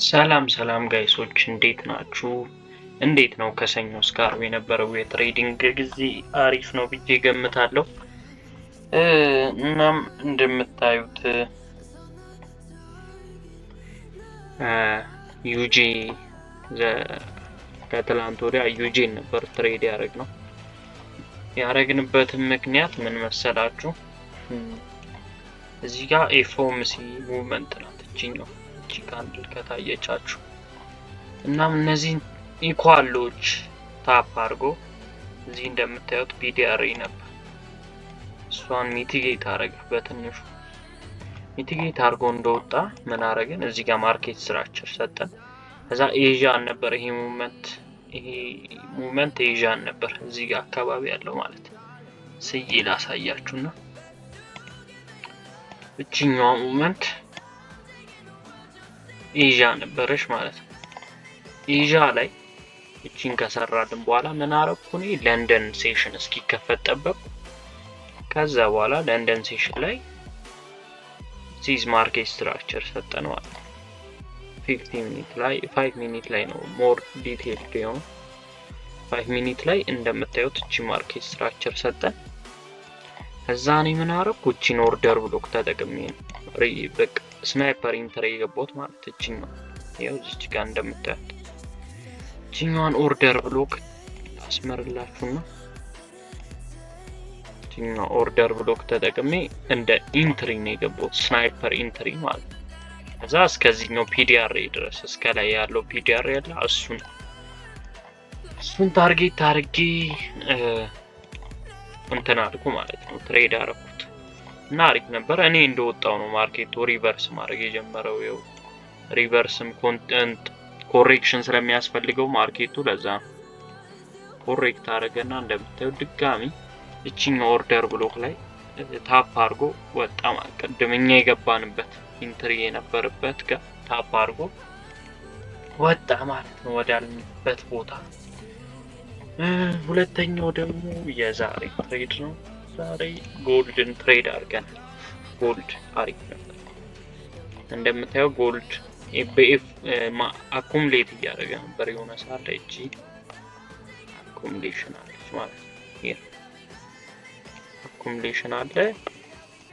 ሰላም ሰላም guys ኦች፣ እንዴት ናችሁ? እንዴት ነው ከሰኞ እስከ ዓርብ የነበረው የ trading ጊዜ? አሪፍ ነው ብዬ ገምታለሁ። እናም እንደምታዩት UJ ከትላንት ወዲያ UJ ን ነበር trade ያደረግነው። ያደረግንበትም ምክንያት ምን መሰላችሁ? እዚህ ጋር FOMC movement ናት እችኛው፣ እቺ candle ከታየቻችሁ። እናም እነዚህን equal low ኦች tap አድርጎ እዚህ እንደምታዩት PD array ነበር። እሷን mitigate አረገ፣ በትንሹ mitigate አድርጎ እንደወጣ ምን አረግን? እዚህ ጋር market structure ሰጠን። ከዛ Asian ነበር ይሄ movement፣ ይሄ movement Asian ነበር፣ እዚህ ጋር አካባቢ ያለው ማለት ነው። ስዬ ላሳያችሁና እችኛዋ movement Asia ነበረች ማለት ነው። ኤዥያ ላይ እቺን ከሰራልን በኋላ ምን አረኩ እኔ? ለንደን session እስኪከፈት ጠበቅኩ። ከዛ በኋላ ለንደን session ላይ this market structure ሰጠን ማለት ነው። 15 minute ላይ፣ 5 minute ላይ ነው more detail የሆነ። 5 minute ላይ እንደምታዩት እቺ market structure ሰጠን። ከዛ እኔ ምን አረኩ? እቺን order block ተጠቅሜ ነው በቃ sniper entry የገባሁት ማለት። እችኛው ይኸው እዚች ጋር እንደምታዩት እችኛዋን order block አስመርላችሁና እችኛዋ order block ተጠቅሜ እንደ entry ነው የገባሁት፣ sniper entry ማለት ነው። ከዛ እስከዚህኛው PD array ድረስ፣ እስከ ላይ ያለው PD array ያለ እሱን target አድርጌ እንትን አልኩ ማለት ነው፣ trade አረኩት እና አሪፍ ነበር። እኔ እንደወጣው ነው market ኡ reverse ማድረግ የጀመረው። ይኸው reverse ም content correction ስለሚያስፈልገው market ኡ ለዛ ነው correct አደረገና እንደምታዩት ድጋሚ እችኛው order block ላይ tap አድርጎ ወጣ ማለት። ቅድም እኛ የገባንበት entry የነበረበት ጋር tap አድርጎ ወጣ ማለት ነው ወዳልንበት ቦታ። ሁለተኛው ደግሞ የዛሬ trade ነው። ዛሬ gold ን trade አድርገናል። Gold አሪፍ ነበር። እንደምታየው gold በኤፍ accumulate እያደረገ ነበር። የሆነ ሰዓት ላይ እቺ accumulation አለች ማለት ነው። ይሄ accumulation አለ።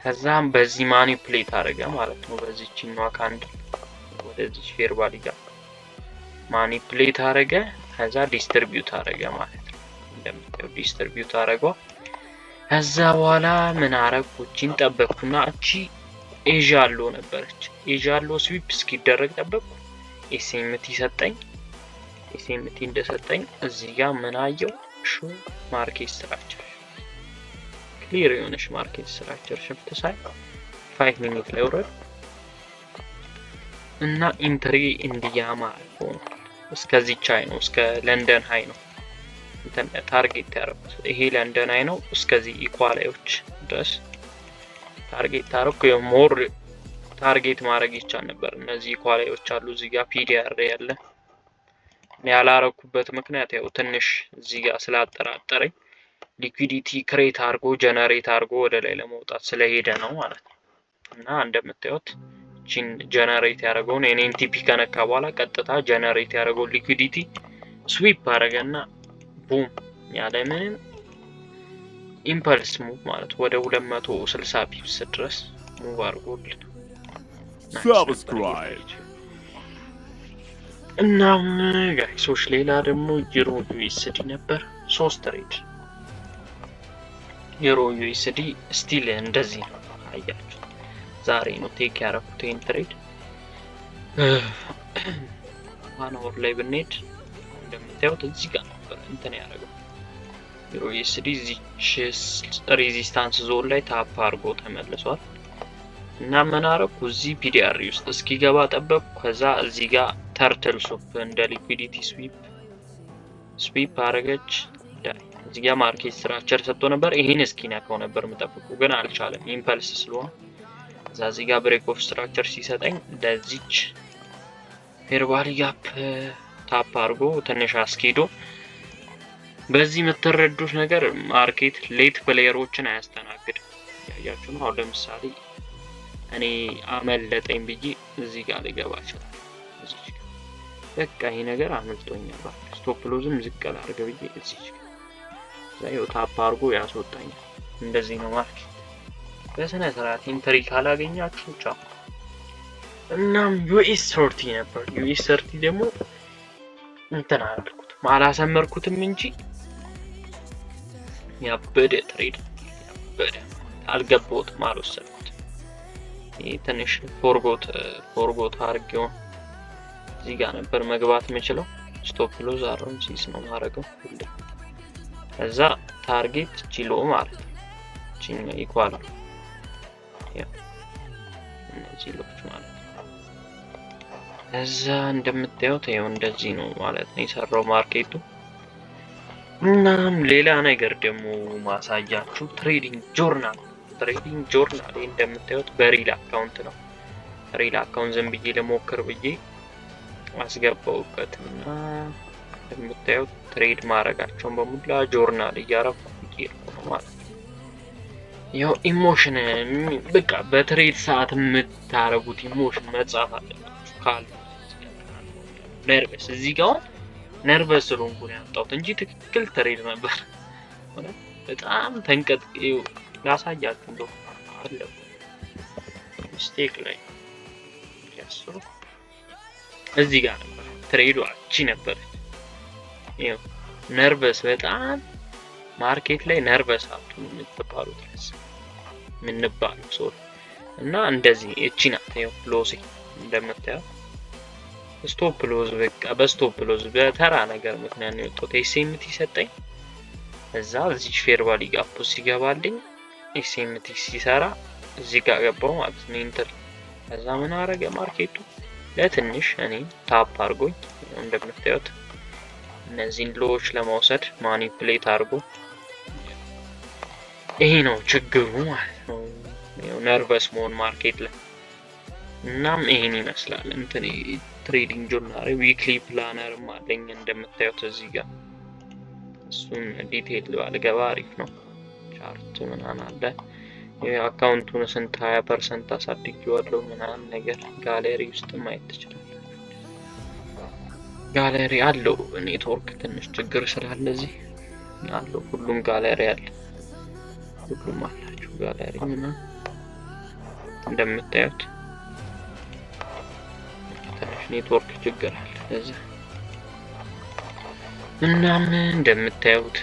ከዛም በዚህ manipulate አደረገ ማለት ነው። በዚህኛዋ candle ወደዚህ fair value gap manipulate አደረገ። ከዛ distribute አደረገ ማለት ነው። እንደምታየው distribute አደረገው። ከዛ በኋላ ምን አረግኩ? እቺን ጠበቅኩና እቺ Asia low ነበረች። Asia low sweep እስኪደረግ ጠበቅኩ። SMT ሰጠኝ። SMT እንደሰጠኝ እዚህ ጋር ምን አየው? ሹ market structure፣ clear የሆነች market structure shift ሳይ 5 minute ላይ ወረድ እና entry እንዲያማ ሆኗል። እስከዚች high ነው፣ እስከ ለንደን high ነው target ያደረኩት። ይሄ ለንደን high ነው። እስከዚህ equal high ኦች ድረስ target ታረኩ። More target ማድረግ ይቻል ነበር። እነዚህ equal high ኦች አሉ። እዚህ ጋር PD array ያለ ያላረኩበት ምክንያት ያው ትንሽ እዚህ ጋር ስላጠራጠረኝ liquidity create አድርጎ generate አድርጎ ወደ ላይ ለመውጣት ስለሄደ ነው ማለት ነው። እና እንደምታዩት እቺን generate ያደረገውን የኔን TP ከነካ በኋላ ቀጥታ generate ያደረገውን liquidity sweep አደረገና boom፣ ያለምንም impulse move ማለት ወደ 260 pips ድረስ move አድርጎልን። Subscribe. እናም guys ኦች ሌላ ደግሞ Euro USD ነበር። ሶስት trade። Euro USD still እንደዚህ ነው። አያችሁ፣ ዛሬ ነው take ያደረኩት ይሄን trade። 1 hour ላይ ብንሄድ እንደምታዩት እዚህ ጋር ነበር እንትን ያደረገው። Euro USD እዚች resistance zone ላይ tap አድርጎ ተመልሷል። እና ምን አደረኩ? እዚህ PD array ውስጥ እስኪገባ ጠበቅኩ። ከዛ እዚህ ጋር turtle soup እንደ liquidity sweep አደረገች። እዚህ ጋር market structure ሰጥቶ ነበር። ይሄን እስኪነካው ነበር የምጠብቁ፣ ግን አልቻለም። Impulse ስለሆነ እዛ እዚህ ጋር break of structure ሲሰጠኝ ለዚች fair value gap tap አድርጎ ትንሽ አስኬዶ። በዚህ የምትረዱት ነገር market late player ኦችን አያስተናግድም። ያያችሁ ነው። አሁን ለምሳሌ እኔ አመለጠኝ ብዬ እዚህ ጋር ልገባ እችላለሁ። እዚች ጋር በቃ ይሄ ነገር አመልጦኛል። Stop loss ም ዝቅ ላድርግ ብዬ እዚች ጋር tap አድርጎ ያስወጣኛል። እንደዚህ ነው market። በስነ ስርዓት entry ካላገኛችሁ ቻው። እናም US 30 ነበር። US 30 ደግሞ እንትን አላልኩትም፣ አላሰመርኩትም እንጂ ያበደ trade፣ ያበደ። አልገባሁትም፣ አልወሰድኩትም። ይህ ትንሽ forgot አድርጌው እዚህ ጋር ነበር መግባት የምችለው። Stop loss around this ነው ማድረገው ሁሌ። ከዛ target ቺሎ ማለት ነው፣ ቺኛ equal እነዚህ low ኦች ማለት ነው። እዛ እንደምታዩት ይኸው እንደዚህ ነው ማለት ነው የሰራው market ኡ። እናም ሌላ ነገር ደግሞ ማሳያችሁ trading journal። Trading journal እንደምታዩት በ real account ነው። Real account ዝም ብዬ ልሞክር ብዬ አስገባውበት እና እንደምታዩት trade ማድረጋቸውን በሙላ ጆርናል እያረኩ እየሄድኩ ነው ማለት ነው። ያው emotion በቃ በ trade ሰዓት የምታረጉት emotion መጻፍ አለባችሁ። ካሉ nervous፣ እዚህ ጋር አሁን nervous ስለሆንኩ ነው ያወጣሁት እንጂ ትክክል trade ነበር። በጣም ተንቀጥ ላሳያችሁ እንደው አለ mistake ላይ ያስሩ እዚህ ጋር ነበር trade ኡ፣ አቺ ነበረች። ይኸው nervous፣ በጣም market ላይ nervous አትሁኑ የምትባሉት የምንባለው ሰው እና እንደዚህ እቺ ናት። ይኸው loss ኤ እንደምታየው stop loss፣ በቃ በ stop loss በተራ ነገር ምክንያት ነው የወጣሁት። SMT ሰጠኝ። እዛ እዚህ fair value gap ሲገባልኝ SMT ሲሰራ እዚህ ጋር ገባው ማለት ነው entry። ከዛ ምን አረገ market ኡ? ለትንሽ እኔ tap አድርጎኝ እንደምታዩት እነዚህን low ዎች ለመውሰድ manipulate አድርጎ፣ ይሄ ነው ችግሩ ማለት ነው። Nervous መሆን market ላይ። እናም ይሄን ይመስላል እንትን trading journal። Weekly planner ም አለኝ እንደምታዩት እዚህ ጋር፣ እሱን detail ባልገባ አሪፍ ነው። Chart ምናምን አለ። Account ኡን ስንት 20% አሳድጌዋለሁ ምናምን ነገር ጋሌሪ ውስጥ ማየት ትችላላችሁ። ጋለሪ አለው። ኔትወርክ ትንሽ ችግር ስላለ እዚህ አለው። ሁሉም ጋለሪ አለ። ሁሉም አላችሁ ጋለሪ ምናምን። እንደምታዩት ትንሽ ኔትወርክ ችግር አለ እዚህ። እናም እንደምታዩት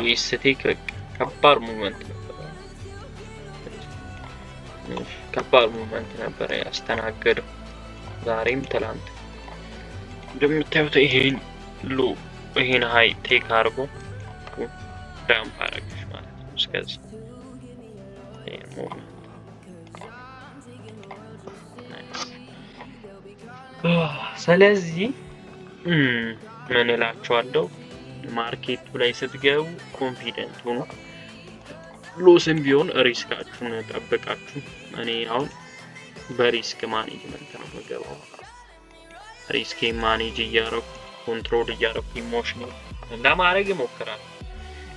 US tech በቃ ከባድ movement ነበረ። ከባድ movement ነበረ ያስተናገደው ዛሬም ትላንት። እንደምታዩት ይሄን low ይሄን high take አድርጎ dump አረገች ማለት ነው። እስከዚህ ይሄን movement nice። ስለዚህ ምን እላችኋለሁ፣ market ኡ ላይ ስትገቡ confident ሁኑ። Loss ም ቢሆን risk ኣችሁን ጠብቃችሁ። እኔ አሁን በ risk management ነው የምገባው። Risk manage እያረኩ፣ control እያረኩ emotion ለማድረግ እሞክራለሁ።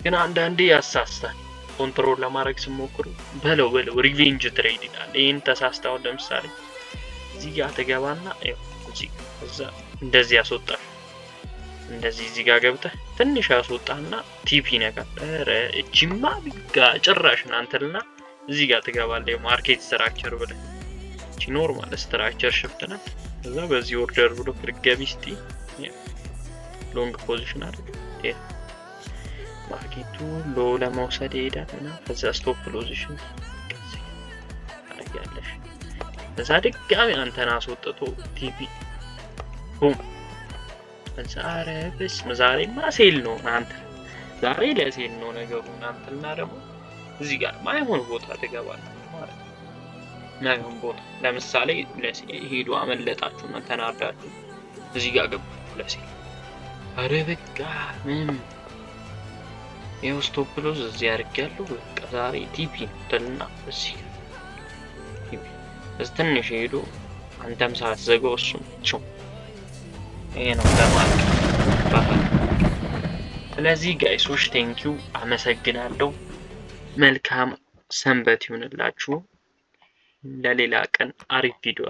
ግን አንዳንዴ ያሳስታል። Control ለማድረግ ስሞክሩ በለው በለው revenge trade ይላል። ይህን ተሳስተውን ለምሳሌ እዚህ ጋር ትገባና እዚህ እዛ እንደዚህ ያስወጣል። እንደዚህ እዚህ ጋር ገብተህ ትንሽ ያስወጣና TP ይነካል። ኧረ እቺማ ቢጋ ጭራሽ እናንተልና እዚህ ጋር ትገባለህ። Market structure ብለህ እቺ normal structure shift ናት። ከዛ በዚህ order block ልገቢ እስቲ long position አድርግ። Market ኡ low ለመውሰድ ይሄዳል እና ከዛ stop loss ሽን ታደርጊያለሽ። ከዛ ድጋሚ አንተን አስወጥቶ TP boom። ከዛ ኧረ በስመ ዛሬማ sell ነው እናንተ፣ ዛሬ ለ sell ነው ነገሩ እናንተና ደግሞ እዚህ ጋር ማይሆን ቦታ ትገባላችሁ ማለት ነው። ማይሆን ቦታ ለምሳሌ ለ sell ሄዱ አመለጣችሁ እና ተናዳችሁ እዚህ ጋር ገባችሁ ለ sell። አረ በቃ ምንም ይኸው stop loss እዚህ አድርጌያለሁ። በቃ ዛሬ TP ነው ትልና እዚህ ጋር TP እዚህ ትንሽ ሄዶ አንተም ሳትዘጋው እሱም ቸው። ይሄ ነው ለ market ባህል። ስለዚህ guys ኦች thank you፣ አመሰግናለሁ። መልካም ሰንበት ይሁንላችሁ። ለሌላ ቀን አሪፍ ቪዲዮ